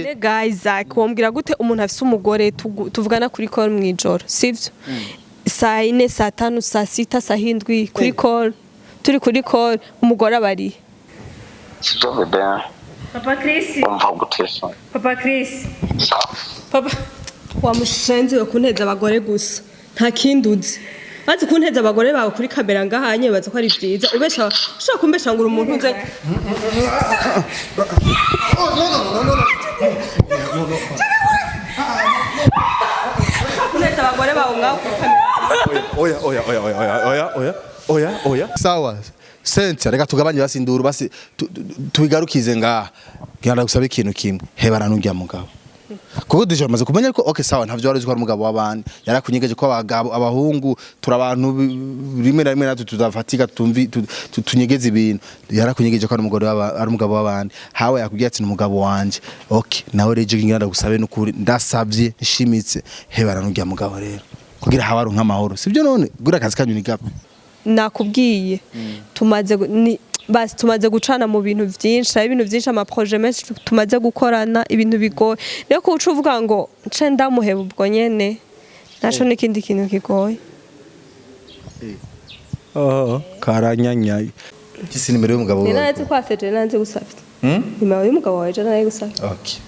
Mbega Isaac, wombwira gute umuntu afise umugore tuvugana kuri call mw'ijoro, sivyo? Saa 4, saa 5, saa 6, saa 7 kuri call, turi kuri call, umugore aba arihe? Sibyo bébé. Papa Chris. Umva gute se? Papa Chris. Papa. Wamushenzi we, kunteza abagore gusa, nta kindi uzi. Bazi kunteza abagore bawe kuri kamera ngahanye, bazi ko ari vyiza. Ubesha, ushobora kumbesha ngo uri umuntu uze. Kunteza abagore bawe ngaho kuri kamera. Oya, oya, oya, oya, oya, oya, oya, oya, oya, sawa Cynthia, reka tugabanye basi induru, basi tubigarukize ngaha. Ngira gusaba ikintu kimwe: hebana n'urya mugabo, kuko déjà amaze kumenya ko, okay, sawa, ntavyo wari uzi ko ari umugabo w'abandi, yarakunyegeje, ko abagabo, abahungu turi abantu rimwe na rimwe natwe tudafatika, tumvi tunyegeze ibintu. Yarakunyegeje ko ari umugore ari umugabo w'abandi. Hawe yakubwiye ati: "Ni umugabo wanje." Okay, nawe rero ngira ndagusabe n'ukuri, ndasabye nshimitse, hebana n'urya mugabo rero, kugira hawe aronke amahoro, sibyo? None gura akazi kanyu ni gape. Nakubwiye, tumaze basi tumaze gucana mu bintu vyinshi, hari ibintu vyinshi, ama projets menshi tumaze gukorana, ibintu bigoye. Rero ko uca uvuga ngo nce ndamuheba ubwo nyene, naco n'ikindi kintu kigoye. Oh, karanyanyaye kisi nimero y'umugabo Ni wawe. nanze kwase, je nanze gusavye nimero y'umugabo wawe, je nayo gusavye. Okay.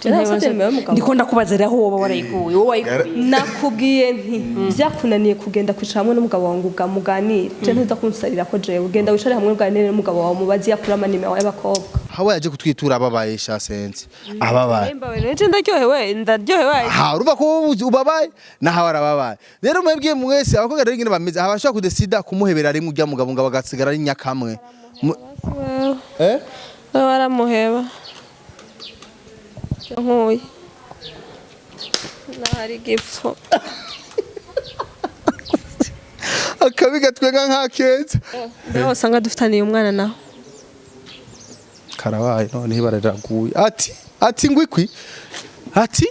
Je nasavye nimero y'umugabo. Ndiko ndakubaza rero aho woba warayikuye, wowe wayikuye. Nakubwiye nti vyakunaniye kugenda kwicara hamwe n'umugabo wawe ngo muganire, je ntuza kunsarira ko jewe ugenda wicare hamwe uganire n'umugabo wawe, mubazi yakura amanimero y'abakobwa. Hawe yaje kutwitura ababaye, sha sense ababaye. Mbawe, je ndaryohewe, ndaryohewe. Ha, urumva ko wowe ubabaye na hawe arababaye. Rero mwebwe mwese abakobwa rero ingene bameze, abashobora kudesida kumuhebera rimwe urya mugabo ngo bagasigara ari nyakamwe. Eh. Wewe waramuheba nkuye nahari igipfu. Akabi gatwenga nka keza. Nawe usanga dufitaniye umwana nawe. Karabaye, none bararaguye ati ngwikwi ati.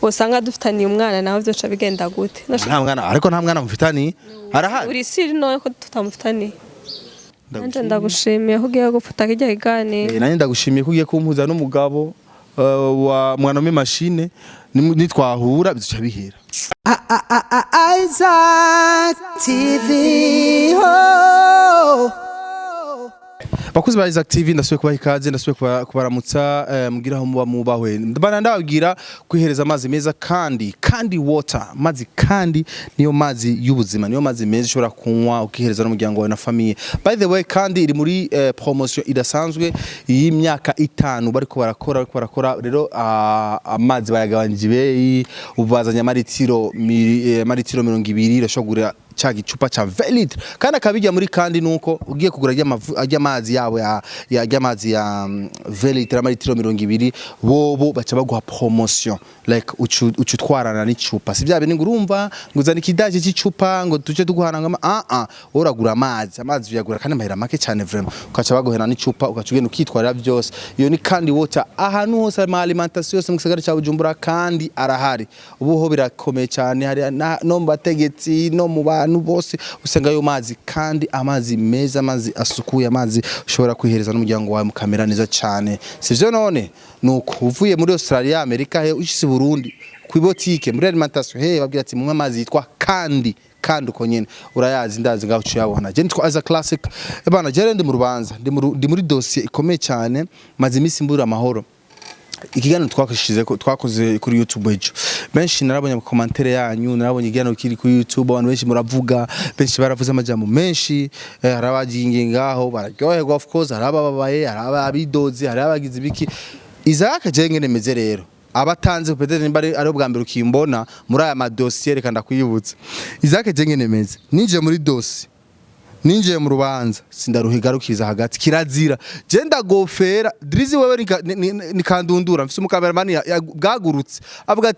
Usanga dufitaniye umwana nawe, byoca bigenda gute? Nta mwana, ariko nta mwana mufitaniye, arahari. Uri siri none ko tutamufitaniye? Nanje ndagushimiye ko ugiye gufata kijya kiganiro. Eh, nanjye ndagushimiye ko ugiye kumpuza n'umugabo wa mwanome machine. Nitwahura bizoca bihera. Isaac TV. Oh. Bakuzi ba Isaac TV, ndasubiye kubaha ikaze, ndasubiye kubaramutsa, mugira aho muba mubahwe. Bana, ndababwira kwihereza amazi meza kandi water, amazi kandi niyo mazi y'ubuzima, niyo mazi meza ushobora kunywa ukihereza n'umuryango wawe na famille. By the way, kandi iri muri promotion idasanzwe y'imyaka 5 bariko barakora. Rero amazi bayagabanyije ibeyi, ubu bazanye amaritiro 20, urashobora kugura ca gicupa ca 20 litres. Kandi akabijya muri kandi nuko ugiye kugura ajya amazi yabo ya ajya amazi ya 20 litres, amaritiro 20, bobo baca baguha promotion like ucu utwarana n'icupa. Si bya bintu ngo urumva ngo uzana ikidaje cy'icupa ngo tuje tuguhana ngo uragura amazi uyagura kandi amahera make cyane vraiment, ukaca baguhera n'icupa, ukaca ugenda ukitwarira byose. Iyo ni kandi water, ahantu hose ama alimentation yose mu gisagara cya Bujumbura kandi arahari. Ubu ho birakomeye cyane, hari no mu bategetsi no mu bantu bose usanga ayo mazi, kandi amazi meza, amazi asukuye, amazi ushobora kwihereza n'umuryango wawe mukamera neza cyane, sivyo? None nuko uvuye muri Australia, Amerika, he ushitse i Burundi, ku botike, muri alimentation, he babwira ati: "Munywe amazi yitwa kandi." Kandi uko nyene urayazi, ndazi ngaho uciyabona. Je nitwa Aza Classic. Bana, je ndi mu rubanza, ndi muri dossier ikomeye cyane, maze iminsi mbura amahoro. Ikiganiro twakoshize ko twakoze kuri YouTube ejo, benshi narabonye commentaire yanyu, narabonye ikiganiro kiri kuri YouTube, abantu benshi muravuga, benshi baravuze amajambo menshi. Hari abaginge ngaho bararyoherwa, of course, hari abababaye, hari ababidoze, hari abagize ibiki. Isaac, je ngene meze rero, abatanze peut-être nimba ari ubwa mbere ukimbona muri aya madosiye, reka ndakwibutsa. Isaac, je ngene meze, ninjiye muri dossier, ninjiye mu rubanza, sindaruhigarukiriza hagati, kirazira. Je ndagofera Drizi, wewe nikandundura mfise umukameramani bwagurutse avuga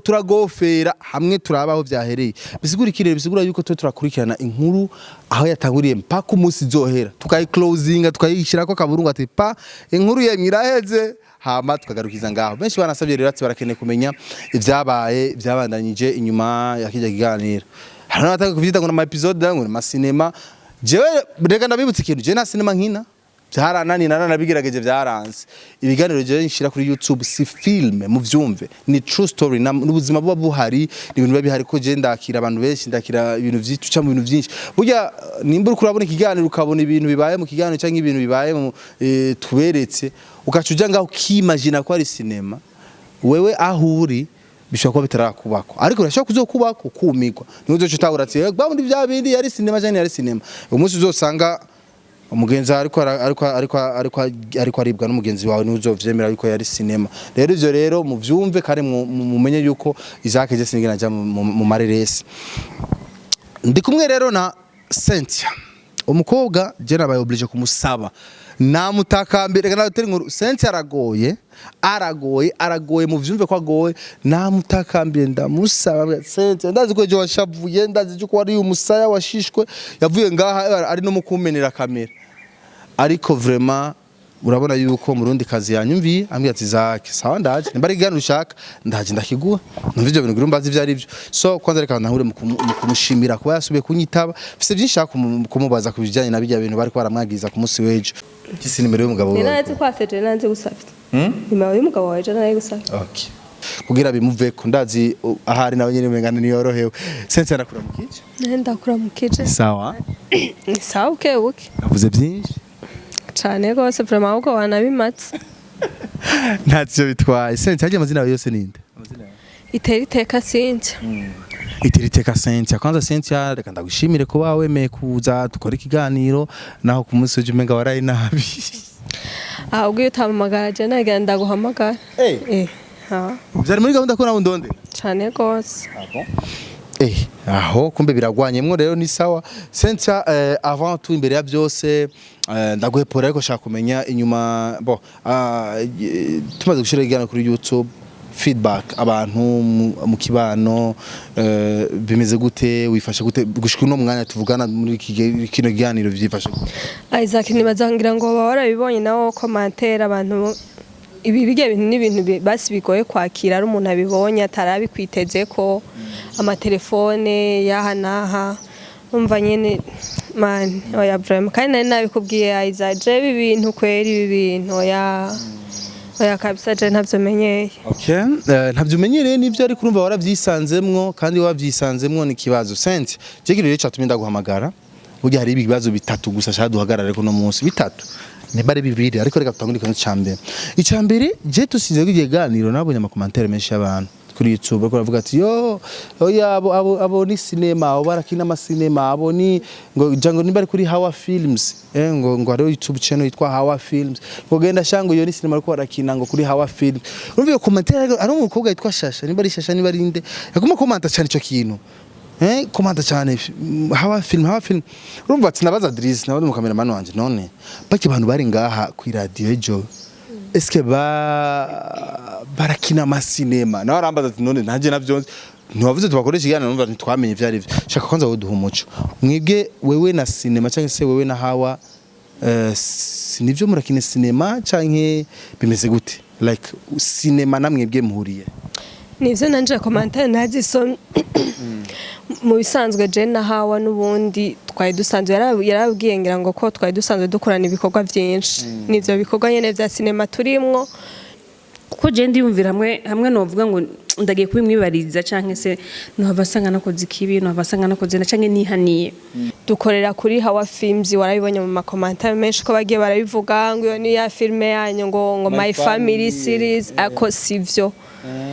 turagofera hamwe turabaho vyahereye. Bisigura ikirere, bisigura yuko twe turakurikirana inkuru aho yatanguriye mpaka umunsi izohera, tukayiclosinga, tukayishirako kaburungu, ati pa inkuru yemwe iraheze, hama tukagarukiza ngaho. Benshi banasabye rero ati barakeneye kumenya ivyabaye, byabandanyije inyuma ya kijya kiganiro. Hari n'abatanga kuvyita ngo n'ama episode, ngo n'ama cinéma. Jewe reka ndabibutsa ikintu: je nta cinéma nkina. Byarananiye, naranabigerageje, byaranze. Ibiganiro je nshira kuri YouTube si film, muvyumve, ni true story, n'ubuzima buba buhari, ni ibintu biba bihari, ko je ndakira abantu benshi, ndakira ibintu vyinshi, tuca mu bintu byinshi. Burya nimba uriko urabona ikiganiro, ukabona ibintu bibaye mu kiganiro cyangwa ibintu bibaye mu tuberetse, ugaca uja ngaho ukimagina ko ari cinema, wewe aho uri bishobora kuba bitarakubako, ariko birashobora kuzokubako ukumigwa. Niho uzoca utahura ati: "Eh, babundi bya bindi yari cinema cyangwa yari cinema." Umunsi uzosanga umugenzi wawe ariko aribwa n'umugenzi wawe, niwe uzovyemera yuko yari cinema. Rero ivyo rero muvyumve kandi mumenye yuko Isaac je sinigera nja mu mareresi. Ndi kumwe rero na Cynthia, umukobwa je nabaye obligé kumusaba, namutakambira, reka natere inkuru. Cynthia aragoye, aragoye, aragoye, muvyumve ko agoye. Namutakambiye, ndamusaba, mbwira, "Cynthia, ndazi ko ejo washavuye, ndazi ko wari umusaya washishwe." Yavuye ngaha ari no mu kumenera kamera, ariko vraiment urabona yuko murundi kazi yanyumviye, ambwira ati: "Zake, sawa, ndaje, nimba ari ikiganiro ushaka ndaje ndakiguha, numva ivyo bintu gira umbaze ivyo ari byo." So kwanza reka nahure mu kumushimira kuba yasubiye kunyitaba. Mfise byinshi nshaka kumubaza ku bijyanye na bijya bintu bariko baramwagiza ku munsi w'ejo. Gisi nimero y'umugabo Ni wawe? nanze kwaseje, nanze gusafite nimero y'umugabo wawe, je nayo gusafite. Okay, kugira bimuveko, ndazi ahari nawe nyene umengana niyorohewe. Cynthia, ndakuramukije. Ndakuramukije. Sawa? Ni sawa, buke buke. Navuze byinshi. Cane gose vraiment, ahubwo wanabimatse. Ntacyo bitwaye. Cynthia, harya amazina yawe yose ninde? Itera iteka Cynthia. Itiriteka Cynthia. Kwanza Cynthia, reka ndagushimire kuba wemeye kuza dukora ikiganiro, naho ku munsi w'ejo umenga waraye nabi. Ahubwo iyo utampamagara je nagira ndaguhamagara. Eh, ha. Byari muri gahunda ko nawe ndonde? Cane gose. Aho kumbe biragwanyemwo rero, ni sawa. Cynthia, avant tout, imbere ya byose, ndaguhepora, ariko shaka kumenya inyuma bo tumaze gushira ikiganiro kuri YouTube, feedback abantu mu kibano bimeze gute? Wifashe gute gushika uno mwanya tuvugana muri kino kiganiro, vyifashe gute? Isaac, nibaza ngira ngo baba warabibonye nawo commentaire abantu. Ibi bijya bintu ni ibintu basi bigoye kwakira, ari umuntu abibonye atarabikwiteze ko amatelefone yaha n'aha, umva nyene man, oya vraiment. Kandi nari nabikubwiye Isaac, je ibi bintu kweri, ibi bintu oya, oya kabisa, je ntavyo menyeye. Okay, ntabyo umenyereye nivyo, ariko urumva waravyisanzemwo, kandi wavyisanzemwo ni kibazo. Cynthia, je kino rero catumye ndaguhamagara, burya hari ibibazo bitatu gusa shaka duhagarare ko no munsi, bitatu nimba ari bibiri, ariko reka tutangure ikintu ca mbere. Ica mbere, je tusize ko ikiganiro, nabonye ama commentaires menshi y'abantu kuri YouTube bariko baravuga ati: "Yo oya, abo ni cinema, abo barakina ama cinema, abo ni ngo jango nimba ari kuri Hawa Films, ngo hariho YouTube channel yitwa Hawa Films, ngo genda shango iyo ni cinema ariko barakina ngo kuri Hawa Films." Urumva iyo commentaire, ari umukobwa yitwa Shasha, nimba ari Shasha, nimba ari inde, yaguma commenta cyane ico kintu, commenta cyane Hawa Film, Hawa Film. Urumva ati nabaza Dries, nawe mu cameraman wanje: "None baki abantu bari ngaha ku radio ejo, eske ba barakina amasinema?" Nawe arambaza ati: "None nanjye navyo ntiwavuze tubakoresha ikiganiro?" Numva ntitwamenye ivyo ari byo. Shaka kwanza wowe duha umuco, mwebwe, wewe na cinema cyangwa se wewe na Hawa, nivyo murakina cinema canke bimeze gute? Like cinema namwebwe muhuriye? Nivyo, nanje commentaire nazisomye. Mu bisanzwe je na Hawa n'ubundi twari dusanzwe, yarabwiye ngira ngo ko twari dusanzwe dukorana ibikorwa byinshi, nivyo bikorwa nyene vya sinema turimwo. Kuko je ndiyumvira hamwe hamwe novuga ngo ndagiye kubimwibariza, canke se nohava nsanga nakoze ikibi, nohava nsanga nakoze na canke nihaniye. Dukorera kuri Hawa Films. Warabibonye mu ma commentaires menshi ko bagiye barabivuga ngo iyo ni ya filme yanyu ngo My Family series, ako sivyo.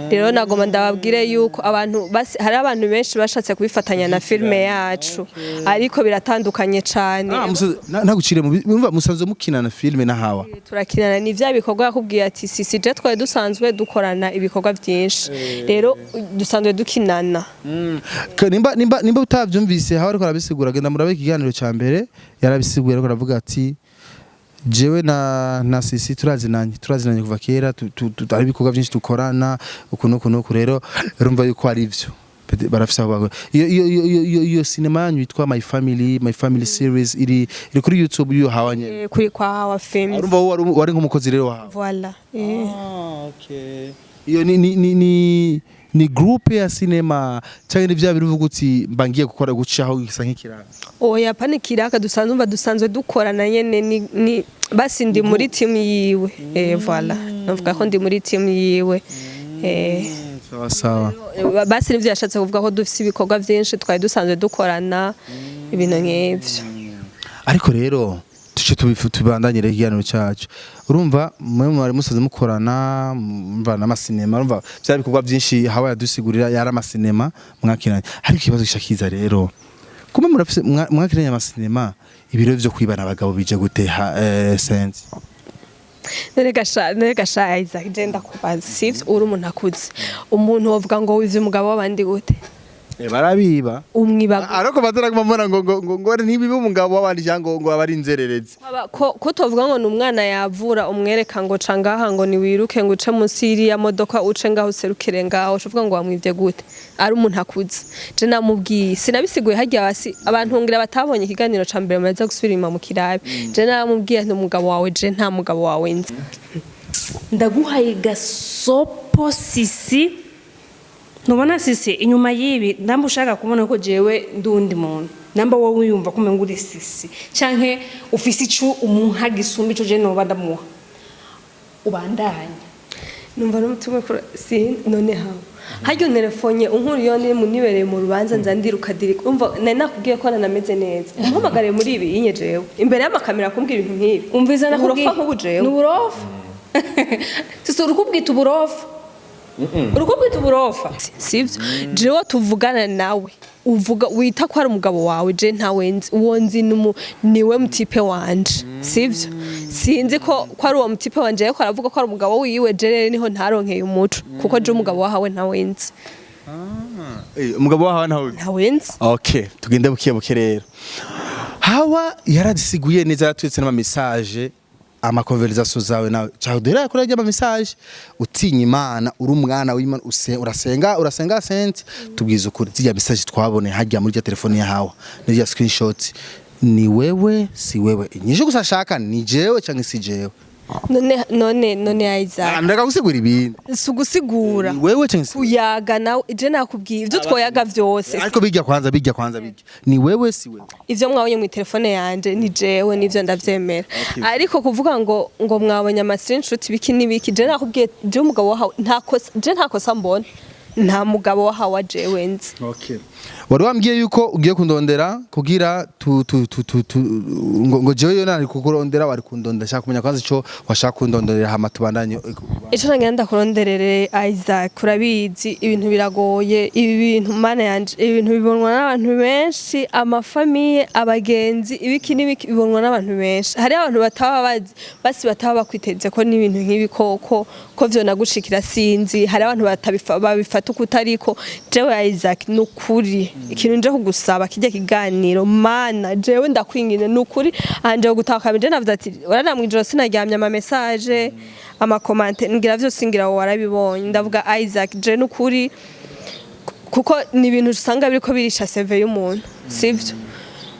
Rero nagoma ndababwire yuko abantu hari abantu benshi bashatse kubifatanya na filme yacu, ariko biratandukanye cane. Ah, ntagucire mu umva, musanzwe mukinana filme na Hawa? Turakinana, ni vya bikorwa yakubwiye ati sisi je twari dusanzwe dukorana ibikorwa byinshi, rero dusanzwe dukinana. Nimba utavyumvise Hawa ariko arabisigura, genda murabe ikiganiro ca mbere, yarabisiguye, ariko aravuga ati: "Jewe na Sisi turazinanye kuva kera, hari ibikorwa byinshi dukorana uku n'uku n'uku." Rero urumva yuko ari ivyo. Barafise aho bagora. Iyo cinema yanyu yitwa My Family series iri kuri YouTube yo Hawa nyene? Kuri kwa Hawa Films. Urumva wowe wari nk'umukozi rero wa Hawa? Voilà. Ah, okay. Iyo ni ni ni ni Ni groupe ya cinema cyangwa ni vya biruvuga uti mba ngiye gukora gucaho gisa nk'ikiraka? Oya, pana ikiraka, dusanzwe, umva, dusanzwe dukorana nyene, ni basi ndi muri team yiwe. Voilà, navuga ko ndi muri team yiwe. Sawa sawa. Basi nivyo yashatse kuvuga, ko dufise ibikorwa vyinshi twari dusanzwe dukorana, ibintu nk'ivyo. Ariko rero tuce tubandanye rero ikiganiro cyacu. Urumva mwe mwari musanzwe mukorana, mva n'amasinema, urumva bya bikorwa byinshi hawa yadusigurira yari amasinema mwakiranye. Ariko ikibazo gishakiza rero, kumbe murafise mwakiranye amasinema, ibiro vyo kwibana abagabo bije gute sense? Nerega sha Isaac, je ndakubaza, sivyo? Uri umuntu akuze, umuntu wovuga ngo wivye umugabo w'abandi gute? Barabiba. Umwiba? Ariko bazaraguma mbona ngo ntibibe umugabo w'abandi cyangwa ngo aba ari inzererezi. Ko tovuga ngo ni umwana yavura, umwereka ngo ca ngaha, ngo niwiruke, ngo uce munsi y'iriya modoka, uce ngaho, userukire ngaho, uca uvuga ngo wamwivye gute ari umuntu akuze? Je namubwiye, sinabisiguye harya hasi, abantu ngira batabonye ikiganiro ca mbere bamaze gusubira inyuma mu kirabi. Je namubwiye nti umugabo wawe, je nta mugabo wawe nzi. Ndaguhaye gasopo, sisi. Ntubona sisi inyuma y'ibi? Namba ushaka kubona ko jewe ndi uwundi muntu, namba wowe wiyumva ko umenga uri sisi canke ufise ico umuha gisumba ico je noba ndamuha, ubandanye. Numva n'umutima kura si none hawe harya unterefonye unkuru iyo ni munibereye mu rubanza, nza ndiruka dirika. Umva, nari nakubwiye ko nanameze neza, umpamagariye muri ibi yinye, jewe imbere y'amakamera kumbwira ibintu nk'ibi. Umviza. Uburofa nk'ubu jewe. Ni uburofa, sisi. Urukubwita uburofa, urukubwita uburofa. Sivyo? Jewe tuvugana nawe uvuga wita ko ari umugabo wawe, je ntawe nzi. Uwo nzi niwe mutipe wanje, sivyo? Sinzi ko ari uwo mutipe wanje, ariko aravuga ko ari umugabo wiwe. Je rero niho ntaronkeye umuco, kuko je umugabo wahawe ntawe nzi. Umugabo wahawe ntawe? Ntawe nzi. Okay, tugende buke buke rero. Hawa yaradisiguye neza, yaratwetse n'ama message, ama conversation zawe nawe. Cyadera kuri ajya ama message, utinya Imana, uri umwana w'Imana, urasenga, urasenga senti, tubwiza ukuri, zijya message twabone hajya muri telefone ya Hawa, n'ijya screenshot, ni wewe si wewe? Inyishu gusa shaka, ni jewe cyangwa si jewe? None Isaac. Ndaka gusigura ibindi. Si ugusigura. Ni wewe cyangwa si Kuyaga nawe, je nakubwiye ibyo twoyaga vyose. Ariko bijya kwanza, bijya kwanza, bijya. Ni wewe si wewe? Ivyo mwabonye mu telefone yanje ni jewe, nivyo ndavyemera. Ariko kuvuga ngo mwabonye ama screenshot, biki n'ibiki, je nakubwiye, je umugabo wahawe nta kosa, je nta kosa mbona, nta mugabo wahawe jewe nzi. Okay. Wari wambwiye yuko ugiye kundondera kugira tu tu tu tu, tu ngo jewe yo nari kukurondera, wari kundondera. Shaka kumenya kwanza ico washaka kundondorera, hama tubandanye. Ico nagenda ndakuronderere, Isaac, urabizi ibintu biragoye. Ibi bintu, mana yanje, ibintu bibonwa n'abantu benshi, amafamiye, abagenzi, ibiki n'ibiki, bibonwa n'abantu benshi. Hari abantu bataba bazi, basi bataba bakwiteze ko n'ibintu nk'ibi koko ko vyo nagushikira, sinzi. Hari abantu babifata uko utariko. Jewe Isaac, nukuri ikintu nje kugusaba, kijya kiganiro, mana, jewe ndakwingine, nukuri anje gutaka. Je navuze ati urana mwijoro sinaryamye, ama message, ama comment, ngira vyose, ngira wowe warabibonye. Ndavuga Isaac, je nukuri, kuko ni ibintu usanga biriko birisha CV y'umuntu, sivyo?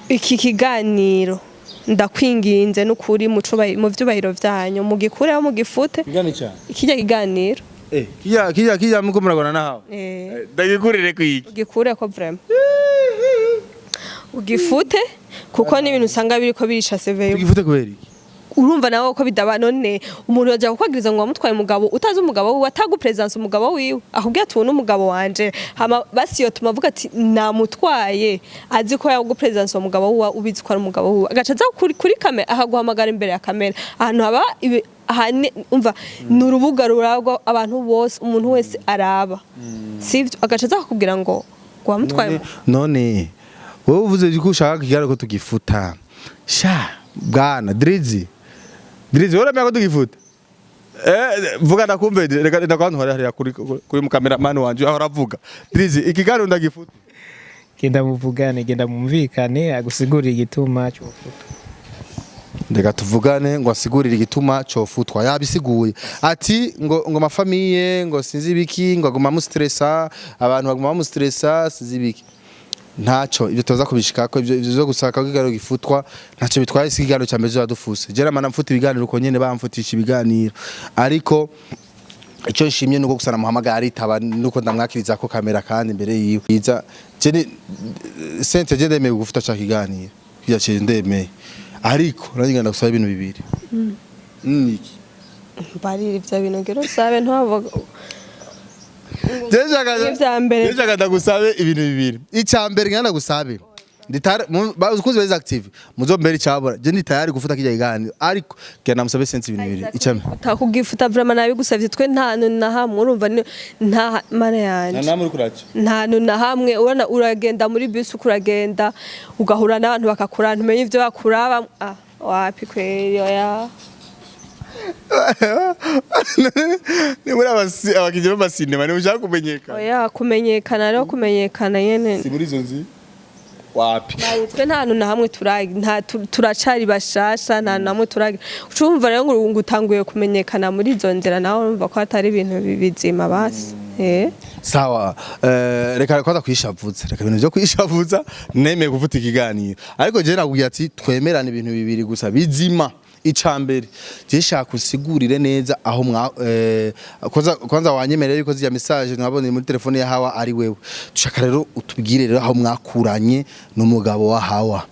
Iki kiganiro ndakwinginze nukuri, mu vyubahiro vyanyu mugikureho, mugifute. Kigani cyane. Ikijya kiganiro. Kijya muko muragona nahawe. Eh. Ndagikurire kwiki? Ugikureko vraiment, ugifute, kuko ni ibintu usanga biriko birisha CV y'umuntu. Tugifute kubera iki? Urumva nawe ko bidaba. None umuntu yajya kukwagiriza ngo wamutwaye umugabo, utazi umugabo wiwe, atagupresence umugabo wiwe, akubwira ati uyu ni umugabo wanje, hama basi yo tumavuga ati namutwaye, azi ko yagupresence uwo mugabo wiwe, ubizi ko ari umugabo wiwe, agaca aza kuri kamera, akaguhamagara imbere ya kamera, ahantu haba umva, ni urubuga ruragwa abantu bose, umuntu wese araba, sivyo? Agaca aza akakubwira ngo wamutwaye. None wowe uvuze ko ushaka ikiganiro ko tugifuta, sha bwana Drizzy, Drizzy, wowe uramenya ko tugifuta? Vuga ndakumve, reka ndakwantwara hariya kuri mu cameraman wanje aho aravuga. Drizzy, ikiganiro ndagifuta? Genda muvugane, genda mumvikane, agusigurire igituma cy'ubufuta. Reka tuvugane ngo asigurire igituma cofutwa. Yabisiguye ati ngo amafamiye, ngo sinzi ibiki, ngo aguma amustressa, abantu baguma bamustressa, sinzi ibiki. Ntaco ibyo tuza kubishikako, ibyo zo gusaka ko ikiganiro gifutwa ntaco bitwaye, si ikiganiro cya mbere dufuse. Je mana mfuta ibiganiro uko nyene bamfutisha ibiganiro, ariko Icyo nshimye nuko gusa namuhamagara aritaba, nuko ndamwakiriza ko kamera kandi imbere yiwe iza. Je ni sente, je ndemeye gufuta ca kiganiro kirya, ce ndemeye, ariko nanjye ngenda gusaba ibintu bibiri. Niki? Mbarira ivyo bintu ngira usabe, ntiwavuga. Je nshaka Ivya mbere. Je nshaka ndagusabe ibintu bibiri. Icya mbere ngenda ndagusabe, nditare bakuzi beza active muzombere icabora. Je ndi tayari gufuta kirya kiganiro, ariko genda musabe sense ibintu bibiri. Icya mbere Utakugifuta vraiment nabigusavye. Twe nta hantu na hamwe, urumva, nta mana yanje. Namwe uri kuraca. Nta hantu na hamwe. Urabona, uragenda muri bisi, uko uragenda ugahura n'abantu bakakuraba, ntumenye ivyo bakuraba. Ah, wapi kweri, oya. Ni muri abakinyi b'amasinema, ni ushaka kumenyekana? Oya, kumenyekana rero, kumenyekana nyene. Si muri izo nzi wapi. Twe nta hantu na hamwe turacari bashasha, nta hantu na hamwe turagira. Ucumva rero ngo utanguye kumenyekana muri izo nzira, nawe urumva ko atari ibintu bizima basi, eh. Sawa, reka kwanza kwishavuza, reka ibintu byo kwishavuza. Nemeye kuvuta ikiganiro, ariko je nakubwira ati twemerane ibintu bibiri gusa bizima. Ica mbere, je shaka usigurire neza aho mwa kwanza wanyemereye yuko ziriya message mwabonye muri telefone ya Hawa ari wewe. Dushaka rero utubwire rero aho mwakuranye n'umugabo wa Hawa,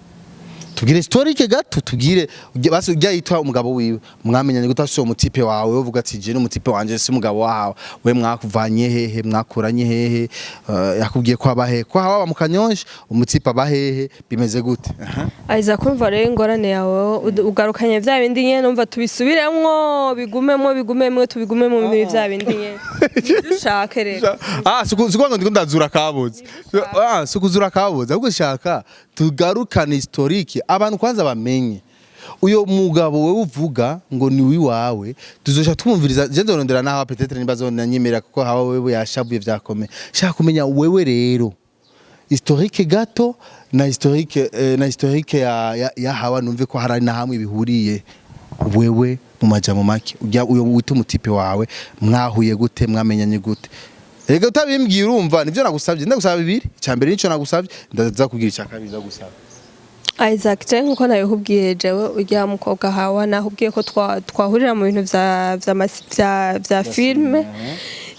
tubwire historique gato, tubwire basi ujya yitwa umugabo wiwe, mwamenyanye gute? Si umu type wawe uvuga ati je n'umu type wanje, si umugabo wawe we, mwakuvanye hehe? Mwakuranye hehe? Yakubwiye ko aba hehe? Ko hawa mu Kanyosha, umu type aba hehe? Bimeze gute? Aha. Aza kumva rero ingorane yawe, ugarukanye vya bindi nyene. Numva tubisubiremwo, bigumemwo, bigumemwo, tubigumemwo muri vya bindi nyene. Nivyo ushake rero. Ah, siku ngo ndiko ndazura kabuze. Ah, sikuzura kabuze, ahubwo shaka tugarukane historique, abantu kwanza bamenye uyo mugabo wewe uvuga ngo ni wiwawe. Tuzosha tumumviriza, je nzorondera naho peut-être nimba zonanyemera, kuko hawa wewe yashavuye vyakomeye. Shaka kumenya wewe rero historique gato na historique na historique ya Hawa, numve ko hari na hamwe bihuriye. Wewe mu majambo make, ujya uyo wita umu type wawe, mwahuye gute? Mwamenyanye gute? Rega utabimbwiye, urumva nivyo nagusabye, ndagusaba bibiri. Icya mbere nico nagusabye, ndaza kugira icya kabiri ndagusaba. Isaac, je nkuko nabikubwiye, jewe urya mukobwa Hawa nakubwiye ko twahurira mu bintu vya filme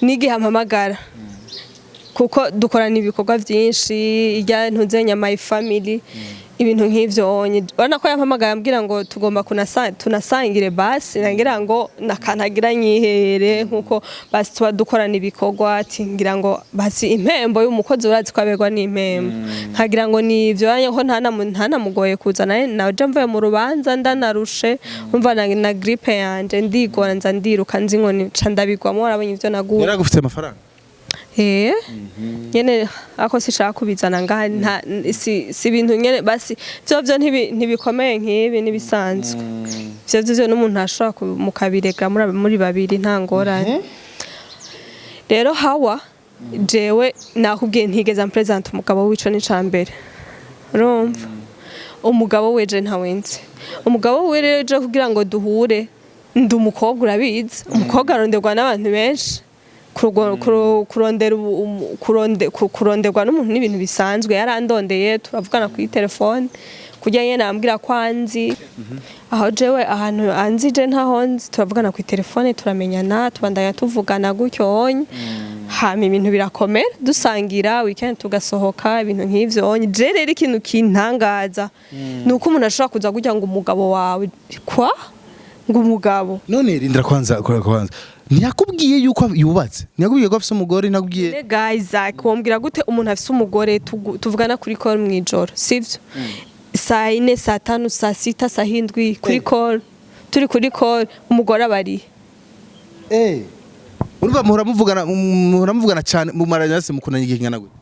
n'igihe ampamagara, kuko dukorana ibikorwa vyinshi, irya ntuzenya my family, ibintu nk'ivyo onye. Urabona ko yampamagaye ambwira ngo tugomba tunasangire, basi nagira ngo nakantagira nyihere, nkuko basi tuba dukorana ibikorwa, ati ngira ngo basi impembo y'umukozi, urazi ko aberwa n'impembo, nkagira ngo ni ivyo anye ko ntanamugoye kuza. Naye naje mvuye mu rubanza, ndanarushe, umva na grippe yanje, ndigora, nza ndiruka, nzi ngo ca ndabigwamo. Warabonye ivyo naguye. Yaragufite amafaranga? Eh, nyene ako sishaka kubizana ngaha, nta si ibintu nyene basi vyo ntibikomeye nk'ibi, nibisanzwe vyo n'umuntu ashobora mukabirega muri babiri, nta ngorane. Rero Hawa, jewe nakubwiye ntigeze ampresenta umugabo wico, ni mbere. Urumva, umugabo weje ntawenze umugabo we rero, je kugira ngo duhure, ndi umukobwa, urabizi, umukobwa aronderwa n'abantu benshi. Kurondera kuronderwa n'umuntu n'ibintu bisanzwe. Yarandondeye, turavugana kuri telefone, kugira nyene ambwira ko anzi aho, jewe ahantu anzi je ntaho nzi. Turavugana kuri telefone, turamenyana, tubandanya tuvugana gutyo onye, hama ibintu birakomera, dusangira weekend, tugasohoka, ibintu nk'ivyo onye. Je rero ikintu kintangaza ni uko umuntu ashobora kuza kugira ngo umugabo wawe, kwa ngo umugabo. None rindira kwanza, kwanza ntiyakubwiye yuko yubatse? Ntiyakubwiye ko afise umugore? Ntiyakubwiye? None Isaac, wombwira gute umuntu afise umugore tuvugana kuri call mw'ijoro, sivyo, saa 4, saa 5, saa 6, saa 7, kuri call, turi kuri call, umugore aba arihe? Eh, urumva muhora muvugana cyane, mumaranye yose, mukundanye igihe kingana gute?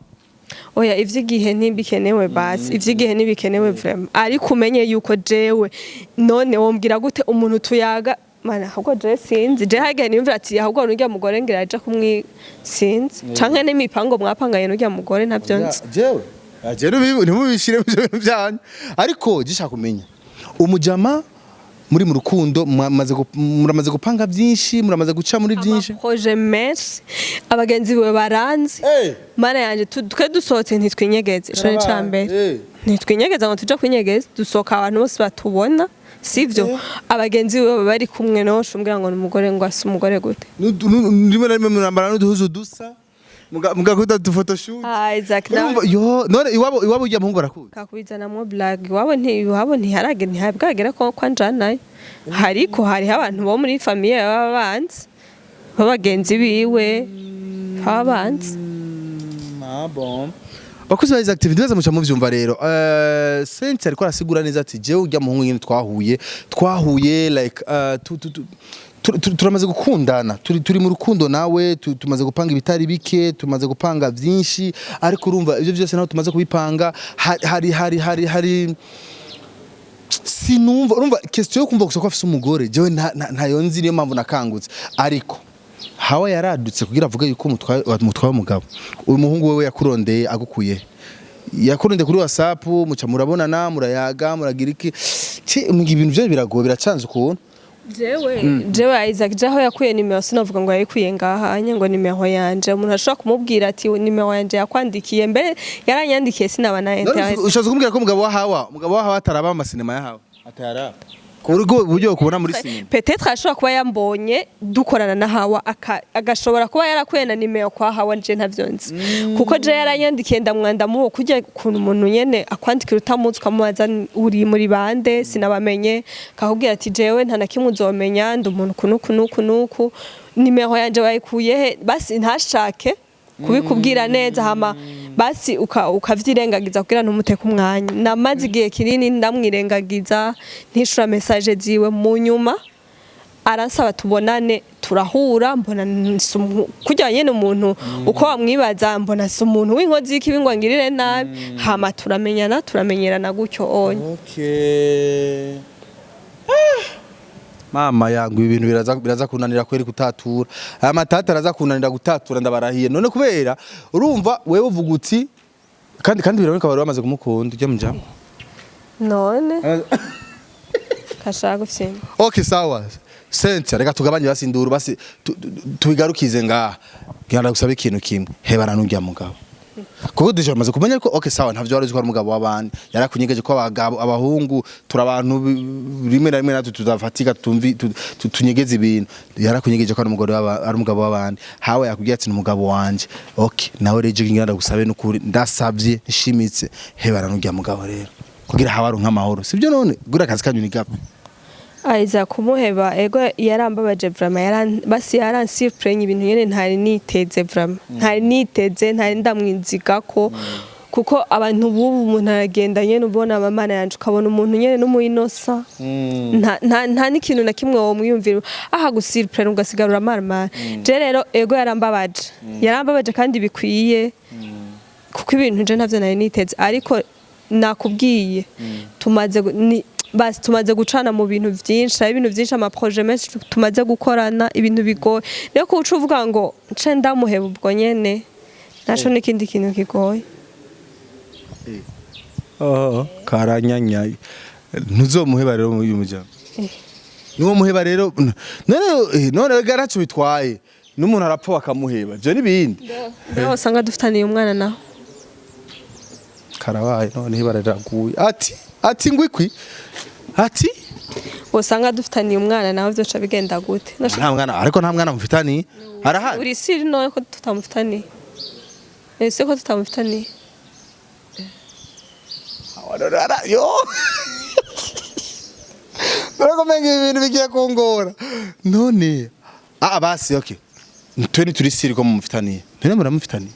Oya, ivy'igihe ntibikenewe basi, ivy'igihe ntibikenewe vraiment, ariko umenye yuko jewe, none wombwira gute umuntu tuyaga? Mana, ahubwo je sinzi, je hagiye niyumvira ati ahubwo nurya mugore ngira aja kumwi, sinzi, canke n'imipango mwapanganye n'urya mugore, ntavyo nzi. Jewe jewe ntimubishire mu bintu byanyu, ariko gishaka kumenya umujama muri mu rukundo, muramaze gupanga byinshi, muramaze guca muri byinshi. Amaproje menshi, abagenzi biwe baranzi. Mana yanje, twe dusohotse ntitwinyegeze, ico ni ica mbere. Ntitwinyegeza ngo tuje kwinyegeza, dusohoka abantu bose batubona. Sivyo, abagenzi biwe baba bari kumwe, no umbwira ngo ni umugore, ngo ase umugore gute? Rimwe na rimwe murambara n'uduhuzu dusa, mugakuta du photoshoot. Ah, Isaac nawe. Urumva, yo none iwabo ujya muhungu barakuzi? Kakubizanamwo blague. Iwabo ntiharage, ntihabwagera ko kwa njanayo, hariko hariho abantu bo muri famille baba banzi, b'abagenzi biwe baba banzi. Ah bon. Bakuzi ba Isaac TV, ndibaza muca muvyumva rero. Cynthia ariko arasigura neza ati jewe ujya muhungu nyene twahuye like tu, tu, tu, turamaze gukundana, turi mu rukundo nawe, tumaze gupanga ibitari bike, tumaze gupanga vyinshi, ariko urumva ivyo vyose naho tumaze kubipanga, hari sinumva, urumva question yo kumva gusa ko afise umugore, jewe ntayo nzi, niyo mpamvu nakangutse. Ariko Hawa yaradutse kugira avuge yuko umutwaye umugabo. Uyu muhungu wewe yakurondeye agukuye, yakurondeye kuri WhatsApp, muca murabonana, murayaga, muragira iki? Ibintu byo biragoye, biracanze ukuntu. Jewe Isaac, jaho yakuye nimero, sinavuga ngo yayikuye ngaha anye ngo nimero yanje. Umuntu ashobora kumubwira ati nimero yanje yakwandikiye, mbere yaranyandikiye, sinaba na internet. Ushatse kumbwira ko umugabo wa Hawa ataraba amasinema ya Hawa, atayaraba ku buryo kubona muri sinema? Peut-être ashobora kuba yambonye dukorana na Hawa, agashobora kuba yarakuye na nimero kwa Hawa. Nje ntavyo nzi, kuko je yaranyandikiye ndamwanda muwo kujya kuntu umuntu nyene akwandikira utamuzi, ukamubaza uri muri bande, sinabamenye, kakubwira ati jewe nta na kimwe uzomenya, ndi umuntu kunuku nuku nuku, nimero yanje wayikuye he? Basi ntashake kubikubwira neza, hama basi ukavyirengagiza kugira ntumuteke umwanya. Namaze igihe kinini ndamwirengagiza, ntishura message ziwe. Mu nyuma aransaba tubonane, turahura, mbona kurya nyene umuntu uko wamwibaza, mbona si umuntu w'inkozi y'ikibi ngo angirire nabi. Hama turamenyana, turamenyerana gutyo onye. Okay. Mama yangu, ibintu biraza kunanira kweri gutatura. Aya matata araza kunanira gutatura, ndabarahiye. None kubera urumva wewe uvuga uti kandi biraboneka bari bamaze kumukunda ujya muja. None kashaka gufyina. Okay, sawa. Cynthia, reka tugabanye basi induru, basi tubigarukize ngaha. Ngira gusaba ikintu kimwe. Hebana n'ujya mugabo. Kuko déjà bamaze kumenya ko okay sawa, ntavyo wari uzi ko ari umugabo w'abandi. Yarakunyegeje ko abagabo, abahungu turi abantu rimwe na rimwe natwe tudafatika, tumvi tunyegeze ibintu. Yarakunyegeje ko ari umugore ari umugabo w'abandi. Hawe yakubwiye ati ni umugabo wanje. Okay, nawe rero ngira ndagusabe n'ukuri, ndasavye nshimitse, hebana n'ujya mugabo rero. Kugira hawe aronke amahoro. Sibyo none? Gura akazi kanyu ni gape. Aiza kumuheba, ego yarambabaje vraiment, basi yaransurprenye, ibintu nyene ntari niteze vraiment, ntari niteze, ntari ndamwizigako, kuko abantu bubu umuntu aragenda nyene ubona amamana yanje, ukabona umuntu nyene n'umuyinosa, nta n'ikintu na kimwe womwiyumvira, aha gusurprendre ugasigarura amaramara. Je rero ego yarambabaje, yarambabaje kandi bikwiye, kuko ibintu je ntavyo nari niteze. Ariko nakubwiye, tumaze basi tumaze gucana mu bintu vyinshi, hari ibintu vyinshi, ama projet menshi tumaze gukorana, ibintu bigoye. Rero ko uca uvuga ngo nce ndamuheba ubwo nyene, naco n'ikindi kintu kigoye. Oh, karanyanyaye. Ntuzomuheba rero muri uyu mujyamo. Nuwo muheba rero none none garacu bitwaye n'umuntu arapfa bakamuheba. Ivyo nibindi. Naho usanga dufitaniye umwana naho. Karabaye none ibara riraguye. Ati ngwikwi. Ati Usanga dufitaniye umwana naho, vyoca bigenda gute? Nta mwana, ariko nta mwana mufitani. Arahari. Uri siri none ko tutamufitaniye, ese ko tutamufitaniye? Yo. None menga ibintu bigiye kungora. None ah basi okay. Twe ni turi siri ko mumufitaniye. None muramufitaniye.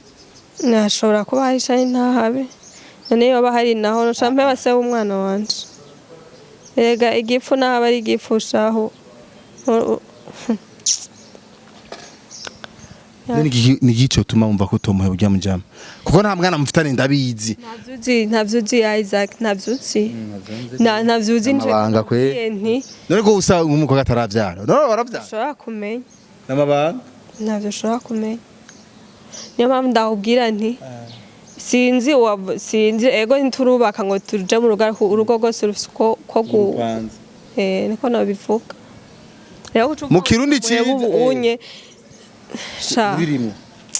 Nashobora kuba hari shari ntahabe. None yoba hari naho noca mpeba se w'umwana wanje? Erega igipfu naho aba ari igipfu shaho. None ni igico tuma wumva ko utomuheba ujya mujama. Kuko nta mwana mufitaniye, ndabizi. Ntavyuzi, ntavyuzi Isaac, ntavyuzi. Ntavyuzi nje. Amabanga kwe. Nti None ko usa nk'umukobwa ataravyara. None waravyara? Ushobora kumenya. N'amabanga. Ntavyo ushobora kumenya. Niyo mpamvu ndakubwira nti sinzi sinzi, ego ntiturubaka ngo tuje mu rugo, ariko urugo rwose rufise uko ko gu niko nabivuga. Rero uca Mu Kirundi uvuga ngo ciza, ubu unye sha. Ntibirimo.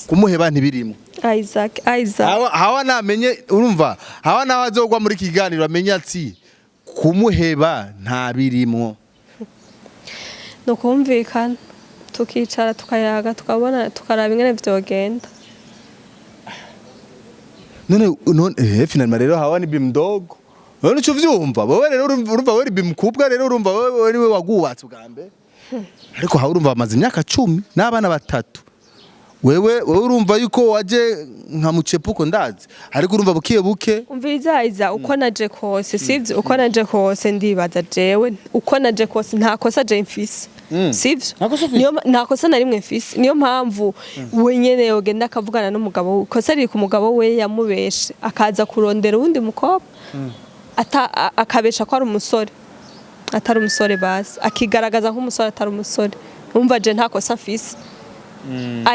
Kumuheba ntibirimo. Isaac, Isaac. Hawa namenye, urumva, hawa nawe azogwa muri kiganiro amenye ati Kumuheba nta birimwo. Ni ukumvikana, tukicara, tukayaga, tukabona, tukaraba ingene vyogenda. None finalement rero hawa ni bimdogo. None uco uvyumva wowe rero, urumva wewe bimkubwa rero, urumva wewe niwe wagubatse ubwa mbere, ariko hawa urumva bamaze imyaka 10 n'abana batatu. Wewe urumva yuko waje nka mucepuko, ndazi, ariko urumva buke buke. Umviriza Iza, uko naje kose, sivyo? Uko naje kose, ndibaza jewe uko naje kose nta kosa je mfise, sivyo? Nta kosa ufise? Niyo nta kosa na rimwe mfise. Niyo mpamvu we nyene yogenda akavugana n'umugabo we. Ikosa riri ku mugabo we, yamubeshe akaza kurondera uwundi mukobwa, akabesha ko ari umusore atari umusore, basi akigaragaza nk'umusore atari umusore. Umva, je nta kosa mfise.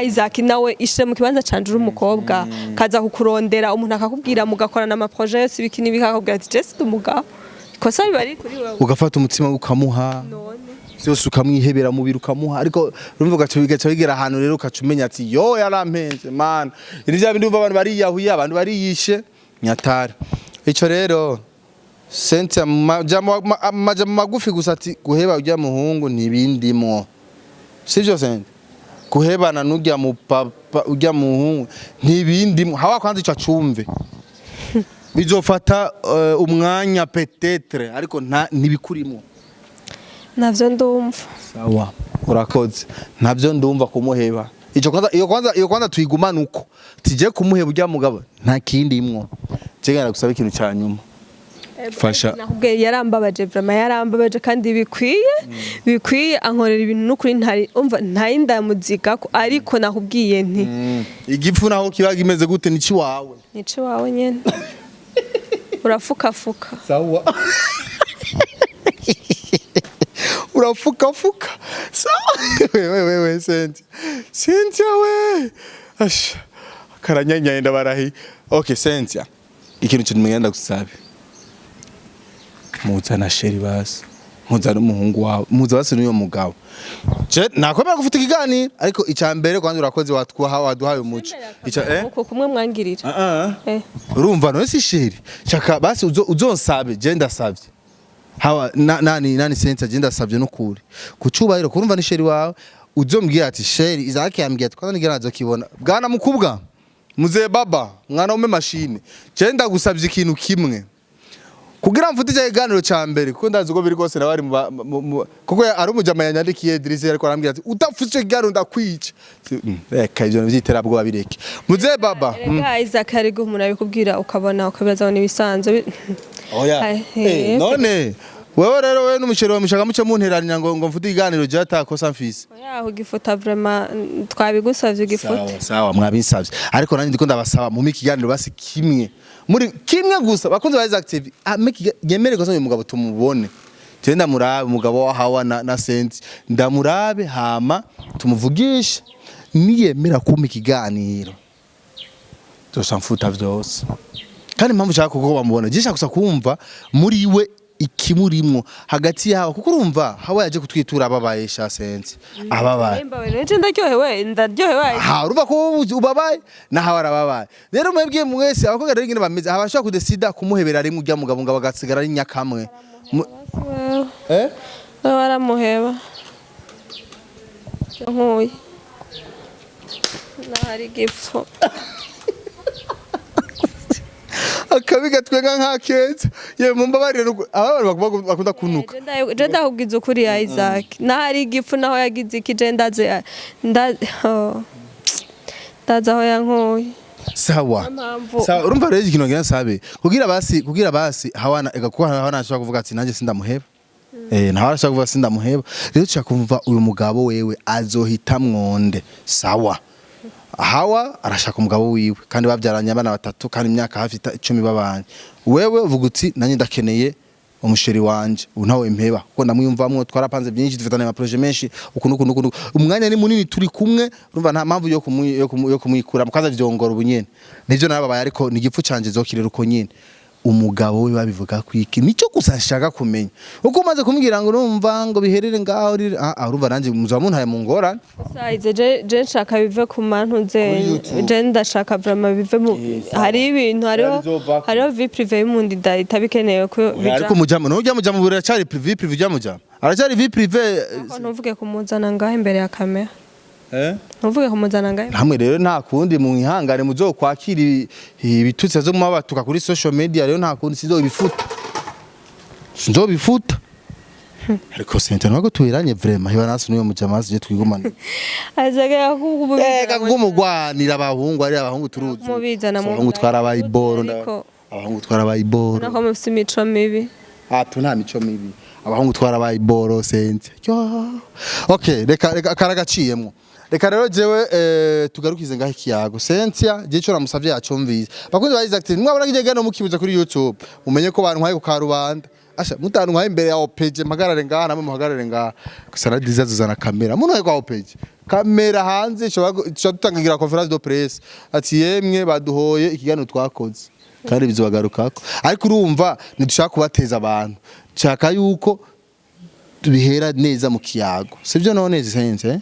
Isaac, nawe ishire mu kibanza canje, uri umukobwa, kaza kukurondera umuntu akakubwira, mugakorana ama projet yose, ibiki n'ibiki, akakubwira ati je si umugabo. Ikosa biba riri kuri wewe. Ugafata umutima ukamuha None byose, ukamwihebera mubiri ukamuha, ariko urumva ugaca bigaca bigera ahantu rero ugaca umenya ati yo yarampenze mana. Ni bya bindi umva abantu bariyahuye, abantu bariyishe nyatari. Ico rero Cynthia, majambo magufi gusa, ati guheba ujya muhungu ntibindimwo, sivyo Cynthia? Guhebana n'ujya mu papa ujya muhungu ntibindimwo. Hawa kwanza ico acumve, bizofata umwanya peut-être, ariko nta ntibikurimo. Navyo ndumva. Sawa, urakoze. Ntabyo ndumva kumuheba. Ico kwanza, iyo kwanza tuyigumana uko tije kumuheba ujya mugabo nta kindi imwo. Je ngara gusaba ikintu ca nyuma. Fasha. Nakubwiye, yarambabaje, vraiment yarambabaje kandi bikwiye, bikwiye. Ankorera ibintu n'ukuri ntari umva ntari ndamuzigako, ariko nakubwiye nti Igipfu naho kiba kimeze gute ni wawe. Nico wawe nyene urafukafuka. Sawa, urafukafuka. Sawa, wewe wewe Cynthia, Cynthia we, asha karanyanyaye ndabarahi. Okay Cynthia, ikintu kintu ngenda gusabe, muzana chéri basi, muzana umuhungu wawe, muza basi n'uyo mugabo. Je nakomera gufite ikiganiro, ariko icya mbere kwanza urakoze, watwaha waduhaye umuco. Ica Uko kumwe mwangirira. Ah. Eh. Urumva none si chéri, shaka basi uzonsabe, je ndasavye hawa na, nani nani Cynthia, je ndasavye n'ukuri kucubahiro kurumva ni chéri wawe, uzombwira ati chéri Isaac yambwiye ati kwanza nigira nazokibona. Bwana mukubwa, muzee baba, mwana ume mashine, je ndagusavye ikintu kimwe kugira mfute icyo kiganiro ca mbere, kuko ndazi uko biri kose nawe ari kuko ari umujama yanyandikiye Idrissa, ariko arambwira ati udafute icyo kiganiro ndakwica. Reka ivyo vyiterabwoba bireke, muzee baba. Erega Isaac, hari igihe umuntu abikubwira ukabona ukabibaza ngo nibisanzwe. Oya. Ai, None wewe rero, wewe n'umu chéri wawe mushaka muce munteranira ngo mfute ikiganiro je atakosa mfise. Oya, ugifuta vraiment, twabigusavye ugifute. Sawa sawa, mwabinsavye, ariko nanjye ndiko ndabasaba mu ikiganiro basi kimwe muri kimwe gusa. Bakunze ba Isaac TV, yemere ko uyu mugabo tumubone. Je ndamurabe umugabo wa Hawa na Senti, ndamurabe hama tumuvugishe. Niyemera kumpa ikiganiro zosa mfuta vyose. Kandi impamvu nshaka kuko bamubona, je nshaka gusa kumva muri we ikimurimwo hagati yabo, kuko urumva Hawa yaje kutwitura ababaye sha Senti, ababaye. Mbawe rero ndaryohewe, ndaryohewe. Ha, urumva ko ubabaye naho arababaye. Rero mwebwe mwese abakobwa rero ingene bameze, abashaka kudesida kumuhebera rimwe urya mugabo ngo bagasigara ari nyakamwe. Wewe Eh. wewe waramuheba nkuye nahari igipfu. Akabi gatwenga nka keza ye, mumbabarire aba bantu bakunda kunuka. Je ndakubwiza ukuri ya Isaac, nahari igipfu naho yagize iki, je ndaze oh. Ndazi aho yankuye. Sawa. Mpamvu. Sawa, urumva rero ikintu ngira nsabe kugira basi hawana ega, kuko hawana ashobora kuvuga ati nanjye sindamuheba. Nawe arashaka kuvuga sindamuheba. Rero tushaka kumva uyu mugabo wewe azohita mwonde. Sawa, Hawa arashaka umugabo wiwe kandi babyaranye abana batatu kandi imyaka hafi 10 babanye. Wewe uvuga uti nanjye ndakeneye umu chéri wanje, ubu ntawe mpeba kuko ndamwiyumvamwo, twarapanze byinshi, dufitanye ama projet menshi ukuntu ukuntu ukuntu, umwanya ni munini turi kumwe, urumva nta mpamvu yo kumwikura mukaza vyongora ubu nyene. Nivyo narababaye, ariko ni igipfu canje zokirera uko nyene. Umugabo we babivuga kwiki? Nico gusa nshaka kumenya, uko umaze kumbwira ngo urumva ngo biherere ngaho ah, urumva nanje muzaba muntaye mu ngorane. Sayize je nshaka bive ku mantu ze. Kuri YouTube. Je ndashaka vraiment bive mu hari ibintu, hariho Bizovako. hariho vie privée y'umuntu itabikenewe ko bija. Ariko mujama nujya mujama buracari vie privée, ujya mujama aracari vie privée. Ariko ntuvuge kumuzana ngaho imbere ya kamera. Eh? Ntuvuge kumuzana ngaho. Namwe rero nta kundi, mu ihangane, muzokwakira ibitutsi zo mubatuka kuri social media. Rero nta kundi, sinzobifuta, sinzobifuta. Ariko sente ntabwo tuberanye vraiment, hiba nasi n'uyo mujama je twigumane. Azagera. Ega kugumugwanira abahungu, ari abahungu turuzi. Mubizana mu Abahungu twarabaye iboro. Ariko Abahungu twarabaye iboro. nako mufite imico mibi. Atu nta mico mibi, abahungu twarabaye iboro sente. Yo. Okay, reka karagaciyemwo. Reka rero jewe tugarukize ngaho ikiyago. Cynthia je ico namusavye yacumvise. Bakunzi ba Isaac TV, mwabona kigiye gano mukibuza kuri YouTube, mumenye ko bantwaye ku karubanda. Asha mutantwaye imbere ya OPG, mpagarare ngaha, namwe muhagarare ngaha gusa. Na Diza zuzana kamera, muntwaye kwa OPG, kamera hanze, ishobora dutangira conférence de presse ati: "Yemwe, baduhoye ikiganiro twakoze." Kandi bizobagarukako, ariko urumva ntidushaka kubateza abantu, dushaka yuko bihera neza mu kiyago, sibyo none sense, eh?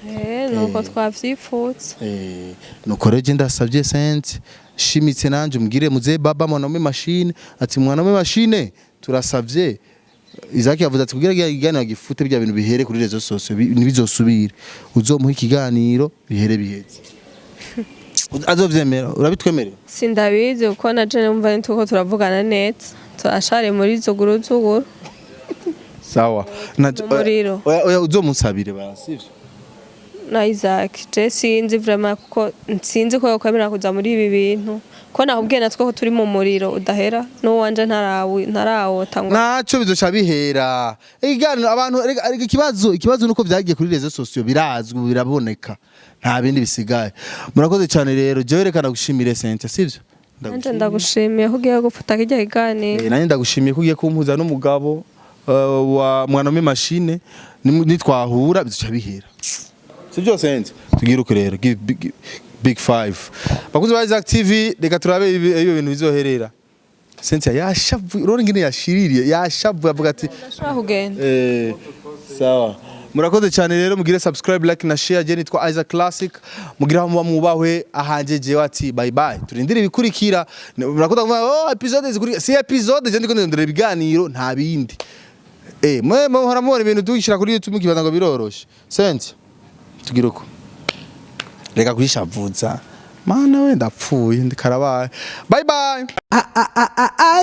Eh, nuko twavyipfutse. Eh, nuko rero je ndasabye sense shimitse nanje umbwire muze baba mwanaume machine, ati: "Mwanaume machine, turasavye." Isaac yavuze ati kugira ngo ikiganiro gifute bya bintu bihere kuri réseaux sociaux, ntibizosubire, uzomuha ikiganiro bihere biheze, azovyemera? Urabitwemerera? Sindabizi, kuko na je numva nituko turavugana neza, turashari muri zuguru zuguru. Sawa. Na Umuriro. Oya, oya, uzomusabire basi, sivyo? Na Isaac je sinzi vraiment, kuko sinzi ko yokwemera kuza muri ibi bintu, ko nakubwiye natwe ko turi mu muriro udahera, n'uwanje ntarawi ntarawota ngo. Naco bizoca bihera ikiganiro abantu. Erega ikibazo nuko vyagiye kuri réseaux sociaux, birazwi, biraboneka, nta bindi bisigaye. Murakoze cyane rero, jewe reka ndagushimire Cynthia, sivyo? Nanje ndagushimiye ko ugiye gufata kirya kiganiro. Eh, nanjye ndagushimiye ko ugiye kumpuza n'umugabo wa mwanaume machine. Nitwahura bizoca bihera, sivyo Cynthia? Tugiruke rero, give big, big five. Bakunzi ba Isaac TV, reka turabe ibyo bintu bizoherera. Cynthia yashavuye, urabona ingene yashiririye, yashavuye, avuga ati Ndashobora kugenda. Eh, sawa, murakoze cyane rero, mugire subscribe, like na share. Je nitwa Isaac Classic, mugire aho muba mubahwe. Ahanje jewe ati bye bye, turindire ibikurikira. Murakoze kuvuga: "Oh, episode zikurikira." Si episode, je ndiko ndondera ibiganiro, nta bindi. Eh, mwe muhora mubona ibintu dushyira kuri YouTube mukibaza ngo biroroshe. Cynthia, tugire uko, reka kwishavuza. Mana we, ndapfuye, ndikarabaye. Bye bye.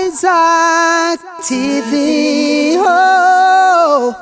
Isaac TV. Oh.